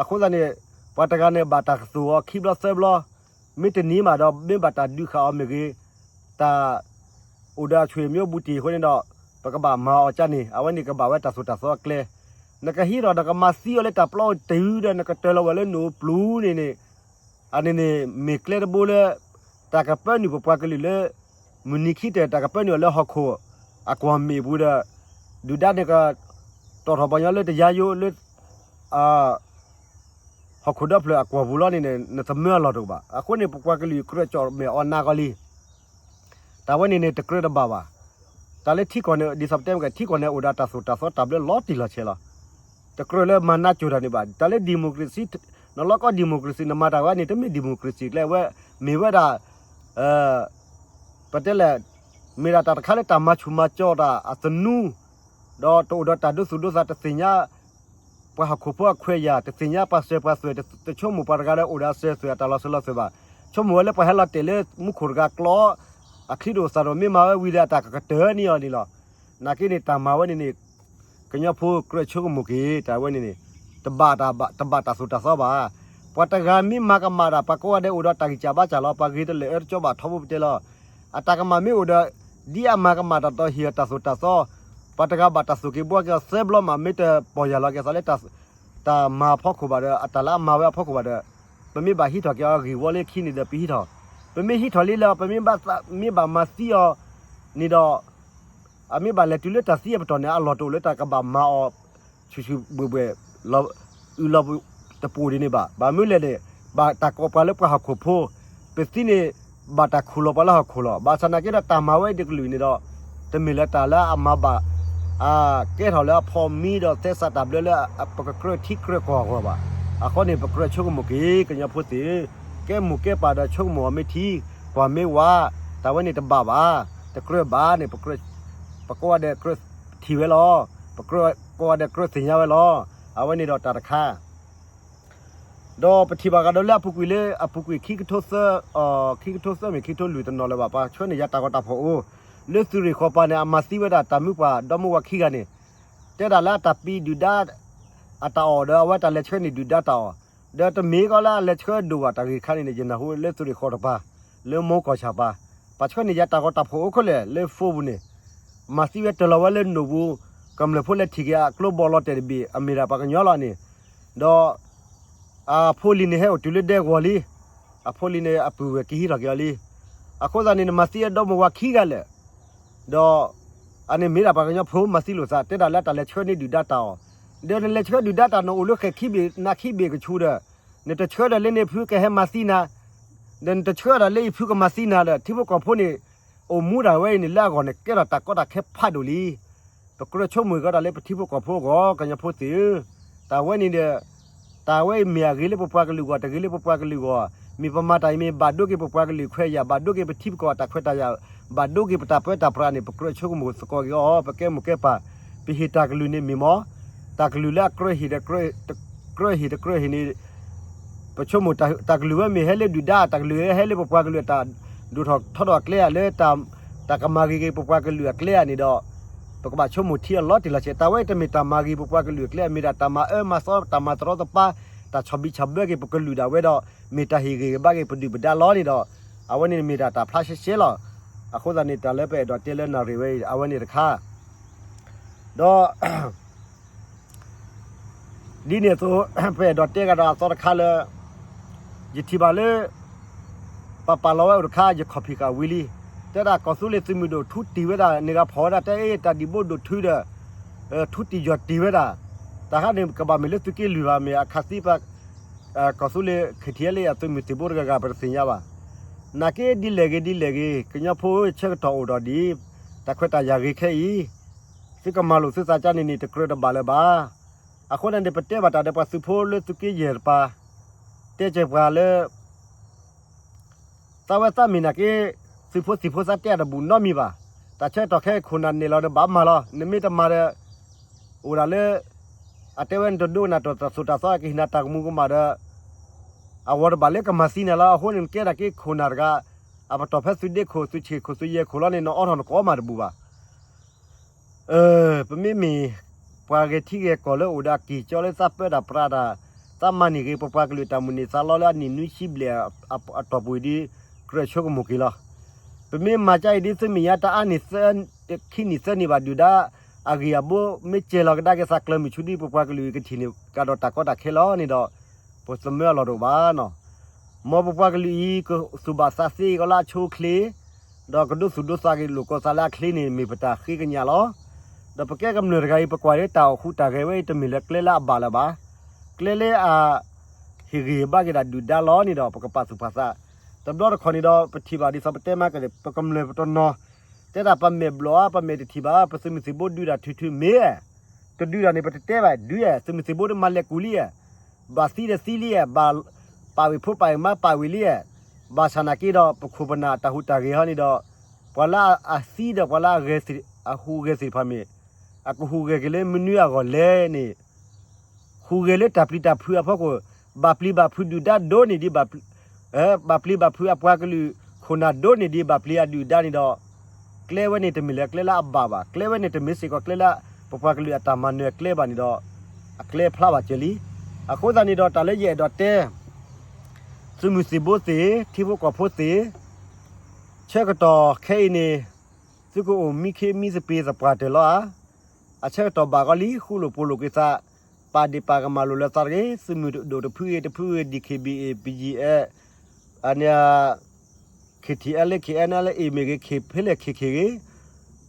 အဃိသတးန့ၣ် ပှၤတဂၤန့ၣ် ဘၣ်တၢ်ကသူၣ်အီၤခံဘျီသၢဘျီ, မ့ၢ်တန့ၢ်ဘၣ်ဒီး မ့ၢ်ဘၣ်တၢ်ဒုးဃာ်အီၤမ့ၢ်ဂ့ၤ, တၢ် အိၣ်ဒီးအဆွေမျိုးဘူးတံၢ်အဃိန့ၣ်ဒီး ပကဘၣ်မၤအီၤကါန့ၣ် အဝဲန့ၣ်ကဘၣ်ဝဲတၢ်သိၣ်တၢ်သီအကျဲ, နကဟံးထီၣ်ဒီးကမၤသံအီၤလၢတၢ်ပျီတုၤဒီး နကတၢၢ်လီၤဝဲလၢနအိၣ်ပျူၤန့ၣ်န့ၣ်, အန့ၣ်န့ၣ် မ့ၢ်ကျဲတဘိလၢ တၢ်ကပၢနုာ်ပပှၤကလုာ်လၢ မုၢ်နံၤခံကတၢၢ် တၢ်ကပၢနုာ်အီၤလၢဟီၣ်ခိၣ်အကွီၢ်မ့ၣ်အပူၤဒီး ဒုၣ်ဒါန့ၣ်က တီၣ်ထီၣ်ပှၤကညီလၢတယါယိလၢ ဟီၣ်ခိၣ်ဒီဖျၢၣ်အကွီၢ်ပူၤလီၤန့ၣ်န့ၣ် နတမၢအလီၢ်တအိၣ်ဘၣ်. အဃိန့ၣ် ပပှၤကလုာ်ကြၢးကၠီၣ်မဲာ်အီၤနၤဂီၢ်လံ. တၢ်ဝဲန့ၣ်န့ၣ် တကြၢးတဘၣ်ဘၣ်. တၢ်လၢထံကီၢ်န့ၣ် ဒ်သိးပတဲမ့ၢ်က ထံကီၢ်န့ၣ် အိၣ်ဒီးတၢ်သိၣ်တၢ်သီတၢ်ဘျၢလီၤတံၢ်လီၤဆဲးလီၤ. တကြၢးလၢမၤနးစိၤတၢ်န့ၣ်ဘၣ်. တၢ်လၢ democracy နလီၢ်ကီ democracy နမၤတၢ်ဝဲန့ၣ် တမ့ၢ် democracy ကျဲဝဲ မ့ၢ်ဝဲဒၣ် ပတဲလဲၣ် မ့ၢ်ဒၣ်တၢ်တခါလၢတၢ်မၤဆူၣ်မၤကၠီတၢ်အသနူ ဒီးတအိၣ်ဒီးတၢ်ဒိသူၣ်ဒိသး တသ့ၣ်ညါ ပှၤဟီၣ်ခိၣ်ဖိအခွဲးယာ် တသ့ၣ်ညါပှၤစၢၤပှၤသွဲၣ် တဆိကမိၣ်ပှၤတဂၤဒီးအိၣ်ဒီးအစၢၤသွဲၣ်အတၢ်လီၤစၢၤလီၤသွဲၣ်ဘၣ်. ဆိကမိၣ်ဝဲလၢပှၤဟဲလီၤတဲာ်လၢမူခိၣ်တဂၤကျီ အချံတအိၣ်သၣ်တအိၣ် မ့ၢ်မၤဝဲဝံၤဒီးအတၢ်ကကတၢၢ်န့ၢ်အီၤန့ၣ်လီၤ. နာ်က့န့ၣ် တၢ်မၤဝဲန့ၣ်န့ၣ် ကညီဖိကြၢးဆိကမိၣ်က့ၤ တၢ်ဝဲန့ၣ်န့ၣ် တဘၣ်တၢ်ဘၣ် တဘၣ်တၢ်သိၣ်တၢ်သီဘၣ်. ပှၤတဂၤမ့ၢ်မၤကမၣ်တၢ် ပှၤကိးဂၤဒဲးအိၣ်ဒီးတၢ်ဂံၢ်စၢ်ဘါစၢ်လီၤ. ပှၤဂ့ၤတလၢာ်အၢတကၠီဘၣ်ထီဘိပတဲလီၤ. အတၢ်ကမၣ်မ့ၢ်အိၣ်ဒီး ဒ်အမၤကမၣ်တၢ်ဒီးဟ့ၣ်အီၤတၢ်သိၣ်တၢ်သီ ပှၤတဂၤဘၣ်တၢ်သိၣ်က့ၤဘှီက့ၤအီၤသၢဘျီမး မ့ၢ်တပီၢ်ယၢ်လီၤက့ၤအသးလၢ တၢ်မၤအဖီခိၣ်ဘၣ်ဒီး အတၢ်လၢအမၤဝဲအဖီခိၣ်ဘၣ်ဒီး ပမ့ၢ်ဘၣ်ဟံးထီၣ်က့ၤအီၤဂ့ၢ်ဝီလၢခံန့ၣ်ဒီး ပဟံးထီၣ်, ပမ့ၢ်ဟံးထီၣ်လံလၢ ပမ့ၢ်ဘၣ်မၤသံအီၤန့ၣ်ဒီး အမ့ၢ်ဘၣ်လဲၤတုၤလၢတၢ်သံအပတီၢ်န့ၣ် အလီၢ်တအိၣ်လၢတၢ်ကဘၣ်မၤအီၤ ဆူၣ်ဆူၣ်ဘှဲၣ်ဘှဲၣ် လီၤအုးလီၤတပူၤဒ်န့ၣ်ဘၣ်. ဘၣ်မနုၤလဲၣ်န့ၣ် ဘၣ်တၢ်ကိးပှၤလၢပှၤဟီၣ်ခိၣ်ဖိ, ပသံန့ၣ် ဘၣ်တၢ်ခူၣ်လီၤပှၤလၢဟီၣ်ခိၣ်လီၤ. ဘၣ်ဆၣ်နာ်က့ဒီး တၢ်မၤဝဲတကလုာ်န့ၣ်ဒီး တမ့ၢ်လၢတၢ်လၢအမၤဘၣ် အကဲထီၣ်လၢအဖိးမံဒီး သဲစးတၢ်ဘျၢလၢ ပကကြၢးထံကြၢးကီၢ်အဂီၢ်ဘၣ်. အဃိန့ၣ် ပကြၢးဆိကမိၣ်က့ၤ ကညီဖိသ့ၣ်ဧၢ, ကဲမိၢ်ကဲပၢ်ဒီးဆိကမိၣ်အီၤမ့ၢ်ထံ, ကွၢ်မ့ၢ်ဝါ, တၢ်ဝဲန့ၣ်တဘၣ်ဘၣ်, တကြၢးဘၣ်န့ၣ် ပကိးဂၤဒဲးကြၢးထံၣ်ဝဲလီၤ. ပကြၢးကိးဂၤဒဲးကြၢးသ့ၣ်ညါဝဲလီၤ. အဝဲန့ၣ်ဒီးတၢ်တခါ ဒီးပထံၣ်ဘၣ်ဃးဒီးလၢအပူၤကွံာ်လၢ အပူၤကွံာ်ခံကထိသၢ, ခံကထိသၢမ့ၢ်ခံကထိလွံၢ်တနီၤလၢၤဘၣ် ပှၤဆှၢန့ၢ်ယၤတၢ်ဂီၤတၢ်ဖီၣ်အိၣ်, လၢသုးရ့ၣ်ဃီၤပၤန့ၣ် အမၤသံဝဲဒၣ်တၢ်မုၢ်ပှၢ်ဒီမါဝၤခံဂၤန့ၣ်, တဲဒၣ်လၢအတၢ်ပံၤဒုၣ်ဒါ အတၢ်အီၣ်ဒီးအဝဲတၢ်လဲၤဆှၢန့ၢ်ဒုၣ်ဒါတၢ်အီၣ်, ဒီးတမ့ၢ်ကီလၢအလဲၤဆှၢဒိၣ်ဘၣ်တၢ်ဂ့ၢ်ခါန့ၣ်န့ၣ် ယနၢ်ဟူလၢသုးရ့ၣ်ဃီၤတပၤ, လၢမိၢ်ကီၢ်ဆၣ်ပၤ, ပှၤဆှၢန့ၢ်ယၤတၢ်ဂီၤတၢ်ဖီၣ်အိၣ်ခဲလၢာ် လၢဖိပူၤန့ၣ် မၤသံဝဲတၢ်လီၤဝဲလၢနိၣ်ပူၤ, ကမျၢၢ်ဖိလဲၤထံၣ်က့ၤအကျိဘီၣ်လီၤတဲာ်တဘ့ၣ် အမ့ၢ်ဒၣ်ပှၤကညီလီၤန့ၣ်, ဒီး အဖိလံၤန့ၣ်ဟဲအိၣ်တုၤလၢဒဲကဝီၤလံ, အဖိလံၤန့ၣ်အပုၢ်ဝဲၢ်က့ၤဟံးထီၣ်က့ၤအီၤလံ, အဃိသတးန့ၣ် နမၤသံအဒီမိၢ်ဝၤခံဂၤလဲၣ်, ဒီး အန့ၣ်မ့ၢ်ဒၣ်ပှၤကညီဖိမၤသံလိာ်သး တဲဒၣ်လၢတၢ်လဲၤဆှၢန့ၢ်ဒုၣ်ဒါတၢ်အီၣ်, ဒီးနလဲၤဆှၢဒုၣ်ဒါတၢ် နအိၣ်လၢဃဲၣ်ခံဘ့ၣ်နၤခံဘ့ၣ်ကဆူၣ်ဒီး, နတဆှၢဒီးလၢန့ၣ်ဖုကဟဲမၤသံနၤ, ဒီးနတဆှၢဒီးလၢယဖုကမၤသံနၤဒီး ထံဖိကီၢ်ဖိန့ၣ် အိၣ်မူဒၣ်ဝဲအံၤန့ၣ် လၢအဂီၢ်န့ၣ် ကဲထီၣ်တၢ်ကီတၢ်ခဲဖးဒိၣ်လံ. ပကြၢးဆိကမိၣ်ကဒီးလၢပထံဖိကီၢ်ဖိအဂီၢ် ကညီဖိသ့ၣ်ဧၢ, တၢ်ဝဲန့ၣ်ဒီး တၢ်ဝဲအံၤမ့ၢ်အဂ့ၤလၢပပှၤကလုာ်အဂီၢ် တဂ့ၤလၢပပှၤကလုာ်အဂီၢ်, မ့ၢ်ပမၤတၢ်အံၤမ့ၢ်ဘၣ်ဒိက့ၤပပှၤကလုာ်ခွဲးယာ်, ဘၣ်ဒိက့ၤပထံပကီၢ်အတၢ်ခွဲးတၢ်ယာ်, ဘၣ်ဒိက့ၤပတၢ်ပၢတၢ်ပြးန့ၣ် ပကြၢးဆိကမိၣ်သကိးက့ၤအီၤ, ပကဲမိၢ်ကဲပၢ်, ပဟ့ၣ်တၢ်ကလုၢ်န့ၣ်မ့ၢ်မ့ၢ်, တၢ်ကလုၢ်လၢအကြၢးဟ့ၣ်ဒီး ကြၢးဟ့ၣ်တကြၢးဟ့ၣ်န့ၣ် ပဆိကမိၣ်တၢ်ကလုၢ်ဝဲမ့ၢ်ဟဲလၢဒုၣ်ဒါ, တၢ်ကလုၢ်ဟဲလၢပပှၤကလုာ်အတၢ်ဒိၣ်ထီၣ်ထီထီၣ်အကျဲဧါ, လၢ တၢ်ကမၤဂ့ၤက့ၤပပှၤကလုာ်အကျဲဧါန့ၣ်ဒီး, ပကဘၣ်ဆိကမိၣ်ထံအလီၤတံၢ်လီၤဆဲး, တၢ်ဝဲတမ့ၢ်တၢ်မၤဂ့ၤပပှၤကလုာ်အကျဲ, မ့ၢ်ဒၣ်တၢ်မၤအၢမၤသီ, တၢ်မၤတရီတပါ, တၢ်ဆီၣ်ဘံၣ်ဆီၣ်ဘၢက့ၤပကလုာ်ဒၣ်ဝဲဒီး, မ့ၢ်တၢ်ဟ့ၣ်ဂံၢ်ဟ့ၣ်ဘါက့ၤပဒုၣ်ပဒါလီၤန့ၣ်ဒီး, အဝဲန့ၣ်မ့ၢ်ဒၣ်တၢ်ဖျါရှဲရှဲလီၤ. အဃိသတးန့ၣ် တၢ်လၢပအဲၣ်ဒိးတဲလၢနၣ်ရံၣ်ဝဲအံၤ အဝဲန့ၣ်တခါ, ဒီး ဒ်န့ၣ်အသိး ပအဲၣ်ဒိးတဲကဒီးအသီတခါလၢ ယထံၣ်ဘၣ်လၢ ပပာ်လီၤဝဲအိၣ်တခါ ယခီၣ်ဖံးဃာ်ဝံၤလံ, တဲဒၣ်ကီၢ်သူလ့ၤသုးမုၢ်ဒိၣ်ထူတံၢ်ဝဲဒၣ် နဂၤဖီၣ်ဝဲဒၣ်တဲအ့ၣ် တၢ်ဒံးဘိဒိၣ်ထူဒီး ထူတံၢ်ယီၢ်တံၢ်ဝဲဒၣ်, တၢ်ခါန့ၣ် ကဘၣ်မ့ၢ်လၢသုးက့လွံၢ်ဘၣ် မ့ၢ်အခးသံပှၤ ကီၢ်သူလ့ၤ ခ့ထံအဲလ့ အသုးမုၢ်သံၣ်ဘိတဂၤဂၤ ပတသ့ၣ်ညါဘၣ်. နာ်က့ဒ်လဲၣ်ဂ့ၤဒ်လဲၣ်ဂ့ၤ ကညီဖိဧၢ ဆၢကတီၢ်အိၣ်ဒီးဒံး တၢ်ခွဲးတၢ်ယာ်ဂ့ၤခဲအံၤ သုကမၤလိာ်သုသးကါန့ၣ်န့ၣ် တကြၢးတဘၣ်လၢၤဘၣ်. အဃိန့ၣ်န့ၣ် ပတဲဘၣ်တၢ်ဒီးပှၤသုးဖိလၢသုးက့ယဲၢ်တပၤ, တဲကဲပှၤလၢ သးဝဲသးမ့ၢ်နာ်က့ သုးဖိသံၣ်ဖိသးတဲတဘူၣ်နီတမံၤဘၣ်. တၢ်ဆၢကတီၢ်ခဲအံၤခိၣ်နၢ်နဲၣ်လီၤဒီးဘၣ်မၤလီၤ. နမ့ၢ်တမၤဒီး အိၣ်ဒၣ်လၢ အတဲဝဲနတဒိကနၣ်တၢ်သိၣ်တၢ်သီ ကဟ့ၣ်နၤတၢ်ကမူၤကမၣ်ဒီး အဝၤတဘၣ်လၢကမၤသံနၤလီၤ. အဃိန့ၣ် နကဲဒၣ်က့ခိၣ်နၢ်တဂၤ အပတီၢ်ဖဲသုးဒ့ခိၣ် သုးဆံးခိၣ် သုးယဲၢ်ခိၣ်လီၤန့ၣ် နအိးထီၣ်နကိးမးတဘူၣ်ဘၣ်. ပမ့မ့ၢ် ပှၤဂဲၤထံဂဲၤကီၢ်လၢအိၣ်ဒီးအက့ၢ်ကၠီလၢသးပၢတၢ်ပြးတၢ်, သးမၤန့ၢ်ဂ့ၤ ပပှၤကလုာ်တၢ်မုၢ်န့ၢ်သးလီလၢအနံၣ်နွံဆံဘျဲၣ်အတီၢ်ပူၤအံၤဒီး ကြၢးဆိကမိၣ်က့ၤလီၤ. ပမ့ၢ်မၤကါအံၤဒ်သိးမ့ၢ်ညါ တအါန့ၢ်သၢ ခံနံၣ်သၢနံၣ်ဘၣ်ဒုၣ်ဒါ အဂ့ၢ်အဘိ မ့ၢ်စဲၤလီၤကဒါက့ၤသးကျၢၤမုၢ်ဆူဒ် ပပှၤကလုာ်အံၤကထံၣ်န့ၢ်ကဒီးတၢ်ကီတၢ်ခဲလီၤန့ၣ်ဒီး ပသမၢအလီၢ်တအိၣ်ဘၣ်နီၤ. မ်ပပှၤကလုာ်အံၤ ကသူၣ်ဘၣ်သးသ့ကီးလၢအဆိအချ့, ဒီးကဒိသူၣ်ဒိသးက့ၤလိာ်ကီၢ်သးလၢအချ့န့ၣ် မ့ၢ်ပတၢ်ဃ့ကညးလီၤ. ဒီးပကဲကမျၢၢ်တဂၤအံၤ ပကွၢ်လၢတၢ်အိၣ်ဃူတၢ်ဂဲၤဝဲအံၤ တမ့ၢ်လၢကျဲလၢအဘၣ်လၢၤဘၣ်. ကျဲလၢအ ဟ့ၣ်ဂံၢ်ဟ့ၣ်ဘါက့ၤဒၣ်ဒုၣ်ဒါလီၤန့ၣ်ဒီး ပကပာ်သူၣ်ပာ်သး. တဘျီတခီၣ်န့ၣ်ဒီး ပထံၣ်ဘၣ်ဒ်သိးပတဲမးက့ၤ ပကမျၢၢ်ပတနီၤ တဲဒၣ်ပမဲာ်ဘျီၣ်ဧါ ပမဲာ်တထံၣ်ဘၣ် ပသုးမုၢ်သံၣ်ဘိဒုးတၢ်ထုးထုးမ့ၢ်ဧါ, တဒုးတၢ်န့ၣ် ပတတဲဘၣ် ဒုးဧါ, သုးမုၢ်သံၣ်ဘိဒုးမၤလဲၤကူၣ်လံဧါ, ဘၣ်သံဒီးသံလံဧါ, ဘၣ်ပာ်ဝံၤဖိပာ်ဝံၤမါပာ်ဝံၤလံဧါ, ဘၣ်ဆၣ်နာ်က့ဒီး ပခိၣ်ပနၢ်တၢ်ဟူးတၢ်ဂဲၤဟီန့ၣ်ဒီး ပှၤလၢအသံဒီးပှၤလၢအဟူးဂဲၤသ့ၣ်တဖၣ်မ့ၢ် အကဟူးဂဲၤက့ၤလၢမနုၤအဂီၢ်လဲၣ်န့ၣ် ဟူးဂဲၤလၢတၢ်ပျံၤတၢ်ဖုးအဖီခိၣ်, ဘၣ်ပျံၤဘၣ်ဖုးဒုၣ်ဒါဒိၣ်န့ၢ်ဒံး ဘၣ်ပျံၤဘၣ်ဖုးအပှၤကလုာ်ခိၣ်နၢ်ဒိၣ်န့ၢ်ဒံး ဘၣ်ပျံၤအဒုၣ်ဒါန့ၣ်ဒီး ကျဲဝဲန့ၣ်တမ့ၢ်လၢကျဲလၢအဘၣ်ဘၣ်, ကျဲဝဲန့ၣ်တမ့ၢ်စ့ၢ်ကီးကျဲလၢပပှၤကလုာ်အတၢ်မၤနၢၤအကျဲဘၣ်န့ၣ်ဒီး အကျဲဖျါဘၣ်စၢၤလံ. အဃိသတးန့ၣ်ဒီး တၢ်လၢယအဲၣ်ဒိးတဲ သုးမုၢ်သံၣ်ဘိသ့ၣ် ထံဖိကီၢ်ဖိသ့ၣ် ဆၢကတီၢ်ခဲအံၤန့ၣ် သုကအိၣ်မံခ့မံသပ့ၤသပှၢ်တၢၢ်လီၤဧါ. အဆၢကတီၢ်ဘၣ်ဂီၤလံ ဃူလိာ်ဖိးလိာ်က့ၤသး, ပာ်ဒ့ၣ်ပာ်ကမၣ်လိာ်လၢသးတဂ့ၤ, သုးမုၢ်ဒိၣ်တဖုဂ့ၤတဖုဂ့ၤ ဒံၣ်ခ့ၣ်ဘံၣ်အ့ၣ် ပယံၣ်အဲၣ် အန့ၣ် ခ့ၣ်ထံၣ်အဲလ့ ခ့ၣ်အဲၣ်နလ့ အ့ၣ်မ့ၢ်ဂ့ၤ ခ့ၣ်ဖဲလဲၣ်ခ့ၣ်ခ့ၣ်ဂ့ၤ,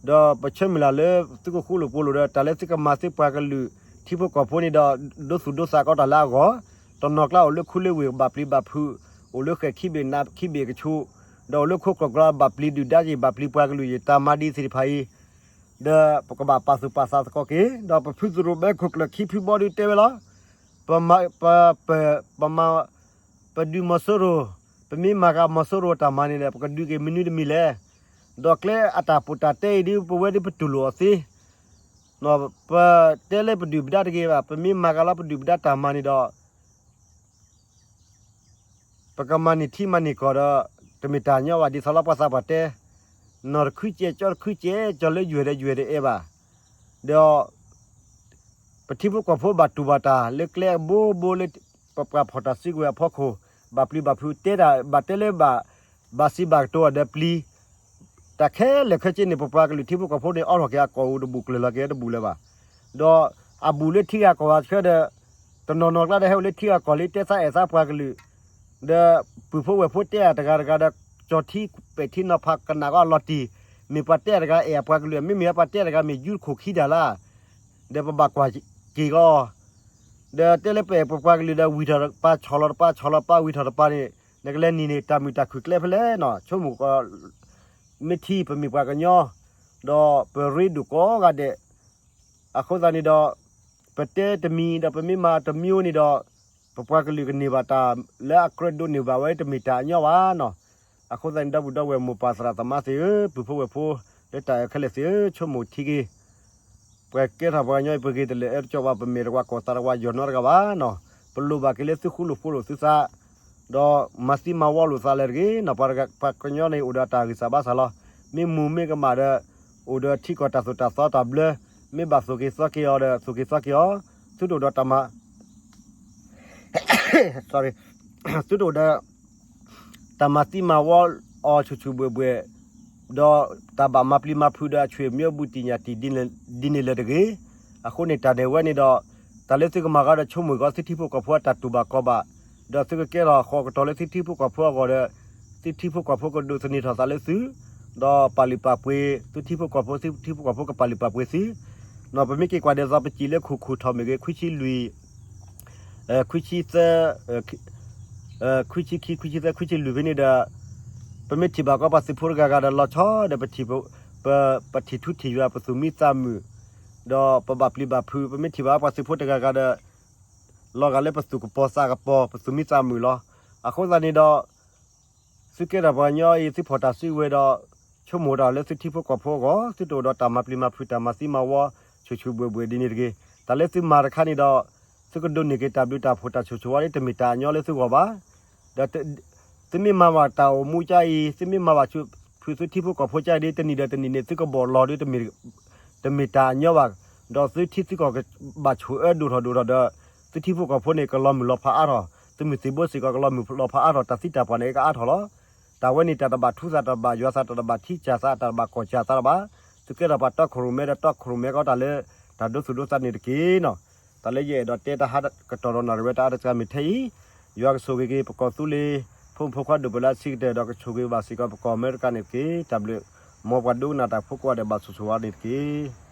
ဒီးပဆၢမုၢ်လၢ်လၢသုကဃူလိာ်ဖိးလိာ်ဒီး တၢ်လၢသုကမၤသ့ပှၤကလုာ် ထံဖိကီၢ်ဖိန့ၣ်ဒီး ဒိသူၣ်ဒိသးကီးတၢ်လၢအဂီၢ်, တနီၤကျါအိၣ်လၢခူလၢဝ့ၢ် ဘၣ်ပျံၤဘၣ်ဖုး, အိၣ်လၢဃဲၣ်ခံဘ့ၣ်နးခံဘ့ၣ်ကဆူး, ဒီးအိၣ်လၢခိခိၣ်ကျါ ဘၣ်ပျံၤဒုၣ်ဒါယံၤ ဘၣ်ပျံၤပှၤကလုာ်ယံၤ တၢ်မၤဒ်သ့ၣ်တဖၣ်အံၤ ဒီးပကဘၣ်ပာ်သူၣ်ပာ်သးသကိးက့ၤ, ဒီးပဖုသရိာ်ဘဲခိၣ်ကျၢၢ်ခံဖုဘီဒုးတဲဝဲလီၤ. ပမၤ, ပ, ပမၤ, ပဒုးမီၤစိရိၤ, ပမ့ၢ်မၤကၤမီၤစိရိၤတၢ်မၤန့ၣ်ဒီး ပကဒုးက့ၤမနုၤတမံၤလဲၣ်. ဒီးကျဲအတၢ်ပီးတၢ်တဲအံၤဒ် ပဝဲဒ်ပတူၢ်လိာ်အီၤသ့, ပတဲလၢပဒုၣ်ပဒါတဂ့ၤဘၣ်, ပမ့ၢ်မၤကၤလီၤပဒုၣ်ပဒါတၢ်မၤန့ၣ်ဒီး ပကမၤန့ၢ်ထံမၤန့ၢ်ကီၢ်ဒီး တမ့ၢ်တၢ်ညီဘၣ် ဒ်သိးလၢပှၤသးပှၢ်တဲ, နီၢ်တခုကဲး ကၠီတခုကဲး ကၠီလၢယွဲၢ်ဒီးယွဲၢ်တအဲၣ်ဘၣ်. ဒီး ပထံဖိကီၢ်ဖိဘၣ်တူၢ်ဘၣ်တၢ်လၢကျဲအဘိဘိလၢ ပပှၤဖီၣ်တၢ်စုကဝဲၤအဖီခိၣ် ဘၣ်ပျံၤဘၣ်ဖုးတဲတၢ် ဘၣ်တဲလၢ ဘၣ်စံးဘၣ်ကတိၤအီၤဒီးပျံၤ တၢ်ခဲလၢာ်ခဲဆ့န့ၣ် ပပှၤကလုာ်ထံဖိကီၢ်ဖိန့ၣ် အိးထီၣ်က့ၤအကီၢ်အိၣ်တဘူၣ်ကျၢၤလီၤက့ၤတဘူၣ်လၢၤဘၣ်. ဒီးအဘူးလၢထံဂၤကီၢ်ဂၤဆှၢဒီး တနီၤနီၤကျါဒီးဟဲအိၣ်လၢထံဂၤကီၢ်လံ တဲသးအဲၣ်သးပှၤကလုာ် ဒီးပုၢ်ဖိဝဲၢ်ဖိတဲအတဂၤတဂၤဒီး ကၠီထံပဲာ်ထံနီၤဖးကနၣ်ကီးအလီၤတံၢ်, မ့ၢ်ပှၤတဲတဂၤအဲၣ်အပှၤကလုာ် မ့မ့ၢ်ပှၤတဲတဂၤမ့ၢ်ယူတခိၣ်ခံဒၣ်လၢ ဒီးပဘၣ်ကွၢ်က့ၤကီး ဒီးတဲလၢပအဲၣ်ပပှၤကလုာ်ဒီး ဝံၢ်ထီၣ်တပၤ ဆီၣ်လီၤတပၤ ဆီၣ်လီၤတပၤ ဝံၢ်ထီၣ်တပၤန့ၣ် နကလဲၤနံၤန့ၣ် တၢ်မုာ်တၢ်ခုၣ်ကျဲဖဲလဲၣ်နီၤ ဆိကမိၣ်ကီး မ့ၢ်ထံပမ့ၢ်ပှၤကညီ ဒီးပရ့ဒိၣ်ကိးဂၤဒဲး အဃိသတးန့ၣ်ဒီး ပတဲတမံၤဒီးပမ့ၢ်မၤတမံၤန့ၣ်ဒီး ပပှၤကလုာ်ကန့ၢ်ဘၣ်တၢ်လၢအကြၢးဒိးန့ၢ်ဘၣ်ဝဲတမ့ၢ်တၢ်အညီဘၣ်နီၤ. အဃိသတးန့ၣ် ဒီပုၢ်ဒီဝဲၢ်မိၢ်ပၢ်သရၣ်သမါသ့ၣ်ဧၢ, ပုၢ်ဖိဝဲၢ်ဖိ လၢတၢ်အဲၣ်ခဲလၢာ်သ့ၣ်ဧၢ, ဆိကမိၣ်ထံက့ၤ ပှၤကဲထီၣ်ပှၤကညီအံၤ ပဂ့ၤတလၢာ်အၢတကီဘၣ်, ပမဲာ်တဝါကိၢ်သးတဝါယီၤနီတဂၤဘၣ်နီၤ. ပလိၣ်ဘၣ်က့ၤလၢသုဃူလိာ်ဖိးလိာ်သုသး, ဒီးမၤသံမၤဝီလိာ်သးလၢတဂ့ၤနီၤ. ပှၤကညီန့ၣ်အိၣ်ဒီးတၢ်ဂံၢ်စၢ်ဘါစၢ်လီၤ. မ့ၢ်မူမ့ၢ်ကမၣ်ဒီး အိၣ်ဒီးထံကီၢ်တၢ်သိၣ်တၢ်သီတၢ်ဘျၢ, မ့ၢ်ဘၣ်သိၣ်က့ၤသီက့ၤအီၤဒီး သိၣ်က့ၤသီက့ၤအီၤ, သုတအိၣ်ဒီးတၢ်မၤ သုတအိၣ်ဒီး တၢ်မၤသံမၤဝီအီၤဆူၣ်ဆူၣ်ဘှဲၣ်ဘှဲၣ်, ဒီးတၢ်ဘၣ်မၤပျံၤမၤဖုးဒီးအဆွေမျိုးဘူးတံၢ်ညၣ်တံၢ် ဒ်န့ၣ်လၢၤတဂ့ၤ. အဃိန့ၣ် တၢ်န့ၣ်ဝဲန့ၣ်ဒီး တၢ်လၢသုကမၤဃါဒီး ဆိကမိၣ်က့ၤသုထံဖိကီၢ်ဖိအတၢ်တူၢ်ဘၣ်ခီၣ်ဘၣ်, ဒီးသုကကဲထီၣ်ဃီကတီၤလၢသုထံဖိကီၢ်ဖိအဂီၢ်ဒီး သုထံဖိကီၢ်ဖိကဒိးသန့ၤထီၣ်သးလၢသု, ဒီးပာ်လုၢ်ပာ်ပှ့ၤသုထံဖိကီၢ်ဖိ, သုထံဖိကီၢ်ဖိကပာ်လုၢ်ပာ်ပှ့ၤသု. နီၤ ပမ့ၢ်က့ၤကွၢ်ဒ်သိးပစံးလၢခိၣ်ခိၣ်ထီၣ်မ့ၢ်ဂ့ၤ ခွံဆံလွံၢ် ခွံဆံသၢ, ခွံဆံခံ, ခွံဆံသၢ, ခွံဆံလွံၢ်ဖဲန့ၣ်ဒီး ပမ့ၢ်ထံၣ်ဘၣ်ကီးပှၤသုးဖိတဂၤဂၤဒီး လီၤဆီဒီး ပထံၣ်, ပ, ပထံၣ်ထူထံၣ်ယွၤ ပသူၣ်မံသးမုာ်, ဒီးပဘၣ်ပျံၤဘၣ်ဖုး, ပမ့ၢ်ထံၣ်ဘၣ်ပှၤသုးဖိတဂၤဂၤဒီး လီၤဂာ်လၢပသူၣ်ကပီၤသးကပီၤ ပသူၣ်မံသးမုာ်လီၤ. အဃိသတးန့ၣ်ဒီး သုကဲထီၣ်ပှၤကညီအံၤ သုဖီၣ်တၢ်စုကဝဲၤဒီး ဆိကမိၣ်တၢ်လၢသုထံဖိကီၢ်ဖိအဂီၢ်, သုတအိၣ်ဒီးတၢ်မၤပျံၤမၤဖုး တၢ်မၤသံမၤဝီ ဆူၣ်ဆူၣ်ဘှဲၣ်ဘှဲၣ်ဒ်န့ၣ်တဂ့ၤ. တၢ်လၢသုမၤတခါန့ၣ်ဒီး သုကဒိးန့ၢ်က့ၤတၢ်ဘျုးတၢ်ဖှိၣ်တၢ်ဆိၣ်ဂ့ၤဝဲဒ်တမ့ၢ်တၢ်အညီလၢသုဂီၢ်ဘၣ်. ဒီး သုမ့ၢ်မၤဘၣ်တၢ်အိၣ်မူကါအံၤ, သုမ့ၢ်မၤဘၣ်ဆူၣ်ဖုးသုထံဖိကီၢ်ဖိကါအံၤဒီး တနံၤဒီးတနံၤန့ၣ် သုကဘီၣ်လီၤဒီး တမ့ၢ်တၢ်အညီဘၣ်. ဒီးသုထံသုကီၢ်ကဘၣ်ဆိၣ်အၢဒိၣ်ထီၣ်ဒိၣ်ထီၣ်ဒီး သုထံဖိကီၢ်ဖိန့ၣ် ကလီၤမုၢ်လီၤဖးအါထီၣ်, သုးမုၢ်သံၣ်ဘိစ့ၢ်ကီးကလီၤမုၢ်လီၤဖးအါထီၣ်, တၢ်သံတၢ်ပှၢ်န့ၣ်ကအါထီၣ်လီၤ. တၢ်ဝဲန့ၣ် တၢ်တဘၣ်ထူသး, တၢ်တဘၣ်ယွၤသး, တၢ်တဘၣ်ထံကၢ်သး, တၢ်တဘၣ်ကီၢ်ကၢ်သးလၢၤဘၣ်. သုကဲထီၣ်ပှၤတီခိၣ်ရိၣ်မဲဒီးတီခိၣ်ရိၣ်မဲကီးတၢ်လၢ တၢ်ဒိသူၣ်ဒိသးန့ၣ်တက့ၢ်နီၤ. တၢ်လၢယအဲၣ်ဒိးတဲတၢ်ဟးကတီၢ်ဒီးနၣ်ရံၣ်ဝဲ တၢ်အါတစှၤမ့ၢ်ထဲအံၤ, ယွၤကဆိၣ်ဂ့ၤက့ၤပကီၢ်သူလ့ၤ ဖိမုၣ်ဖိခွါဒိၣ်ပှဲၤလၢအဆံးကတၢၢ် ဒီးကဆိၣ်ဂ့ၤဘၣ်စ့ၢ်ကီးပကီၢ်အမဲရကၤန့ၣ်တက့ၢ်. တၢ်ဘျုး, မ်ပှၤဒိကနၣ်တၢ်ဖိကိးဂၤဒဲးဘၣ်ဆိၣ်ဆိၣ်ဝါန့ၣ်တက့ၢ်.